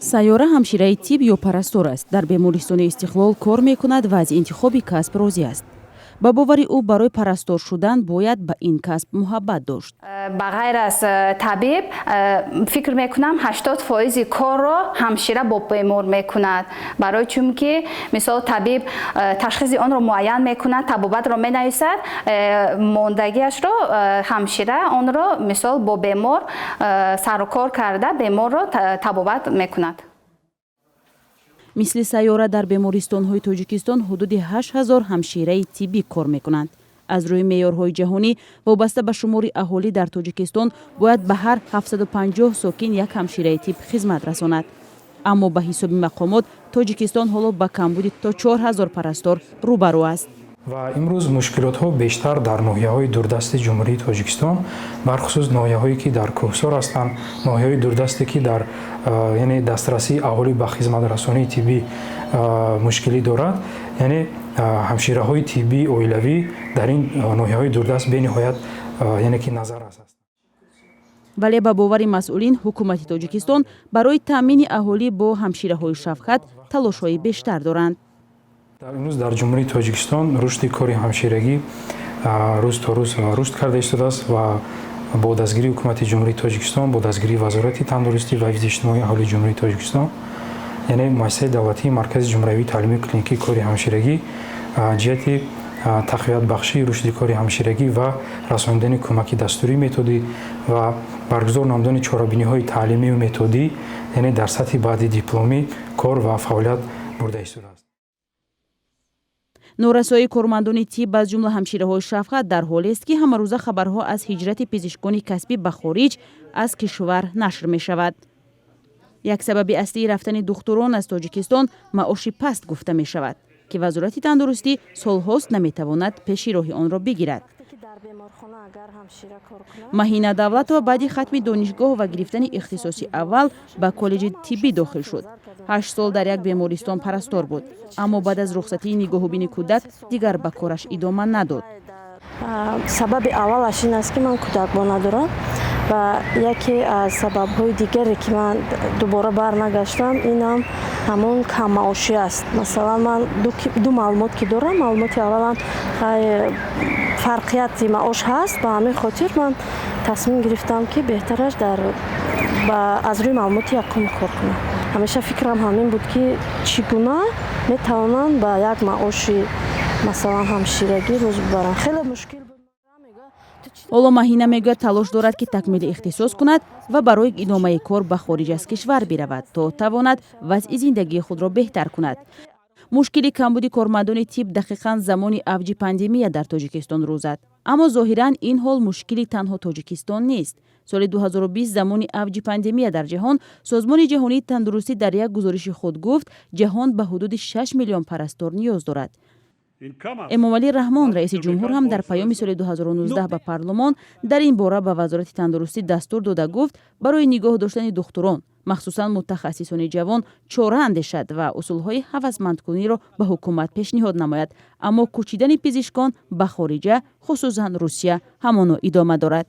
Сайёра ҳамшираи тиб ё парастор аст. Дар бемористони Истиқлол кор мекунад ва аз интихоби касб розӣ аст. Ба бовари ӯ, барои парастор шудан бояд ба ин касб муҳаббат дошт. Ба ғайр аз табиб, фикр мекунам, 80 фоизи корро ҳамшира бо бемор мекунад, барои чун ки, мисол, табиб ташхиси онро муайян мекунад, табобатро менависад, мондагиашро ҳамшира онро, мисол, бо бемор сарукор карда, беморро табобат мекунад. Мисли Сайёра дар бемористонҳои Тоҷикистон ҳудуди 8000 ҳамшираи тиббӣ кор мекунанд. Аз рӯи меъёрҳои ҷаҳонӣ, вобаста ба шумори аҳолӣ, дар Тоҷикистон бояд ба ҳар 750 сокин як ҳамшираи тиб хизмат расонад. Аммо ба ҳисоби мақомот, Тоҷикистон ҳоло ба камбуди то 4000 парастор рӯбарӯ аст. Ва имрӯз мушкилотҳо бештар дар ноҳияҳои дурдасти Ҷумҳурии Тоҷикистон, бархусус ноҳияҳое, ки дар кӯҳсор ҳастанд, ноҳияҳои дурдасте, ки дар, яъне, дастрасии аҳолӣ ба хизматрасонии тиббӣ мушкилӣ дорад, яъне ҳамшираҳои тиббии оилавӣ дар ин ноҳияҳои дурдаст бениҳоят, яъне ки, назаррас аст. Вале ба бовари масъулин, ҳукумати Тоҷикистон барои таъмини аҳолӣ бо ҳамшираҳои шафқат талошҳои бештар доранд. Дар имрӯз дар Ҷумҳурии Тоҷикистон рушди кори ҳамширагӣ рӯз то рӯз рушд карда истодааст ва бо дастгирии Ҳукумати Ҷумҳурии Тоҷикистон, бо дастгирии Вазорати тандурустӣ ва ҳифзи иҷтимоии аҳолии Ҷумҳурии Тоҷикистон, яъне Муассисаи давлатии Маркази ҷумҳуриявии таълимию клиникии кори ҳамширагӣ ҷиҳати тақвиятбахшии рушди кори ҳамширагӣ ва расонидани кӯмаки дастурии методӣ ва баргузор намудани чорабиниҳои таълимию методӣ, яъне дар сатҳи баъди дипломӣ, кор ва фаъолият бурда истодааст. Норасоии кормандони тиб, аз ҷумла ҳамшираҳои шафқат, дар ҳолест, ки ҳамарӯза хабарҳо аз ҳиҷрати пизишкони касбӣ ба хориҷ аз кишвар нашр мешавад. Як сабаби аслии рафтани духтурон аз Тоҷикистон маоши паст гуфта мешавад, ки Вазорати тандурустӣ солҳост наметавонад пеши роҳи онро бигирад. Маҳина Давлатова баъди хатми донишгоҳ ва гирифтани ихтисоси аввал ба коллеҷи тиббӣ дохил шуд. 8 сол дар як бемористон парастор буд, аммо баъд аз рухсатии нигоҳубини кӯдак дигар ба кораш идома надод. Сабаби аввалаш ин аст, ки ман кӯдакбона дорам, ва яке аз сабабҳои дигаре, ки ман дубора барнагаштам, инам ҳамон каммаошӣ аст. Масалан, ман ду маълумот ки дорам, маълумоти аввалам фарқияти маош ҳаст. Ба ҳамин хотир ман тасмим гирифтам, ки беҳтараш дар аз рӯи маълумоти якум кор кунам. Ҳамеша фикрам ҳамин буд, ки чӣ гуна метавонанд ба як маоши, масалан, ҳамширагӣ рӯз бибаранд. Хеле мушкил. Ҳоло Маҳина мегӯяд, талош дорад, ки такмили ихтисос кунад ва барои идомаи кор ба хориҷ аз кишвар биравад, то тавонад вазъи зиндагии худро беҳтар кунад. Мушкили камбуди кормандони тиб дақиқан замони авҷи пандемия дар Тоҷикистон рӯ зад. Аммо зоҳиран ин ҳол мушкили танҳо Тоҷикистон нест. Соли 2020, замони авҷи пандемия дар ҷаҳон, Созмони ҷаҳонии тандурустӣ дар як гузориши худ гуфт, ҷаҳон ба ҳудуди 6 миллион парастор ниёз дорад. Эмомалӣ Раҳмон, раиси ҷумҳур, ҳам дар паёми соли 2019 ба парлумон дар ин бора ба Вазорати тандурустӣ дастур дода гуфт, барои нигоҳ доштани духтурон, махсусан мутахассисони ҷавон, чора андешад ва усулҳои ҳавасмандкуниро ба ҳукумат пешниҳод намояд. Аммо кӯчидани пизишкон ба хориҷа, хусусан Русия, ҳамоно идома дорад.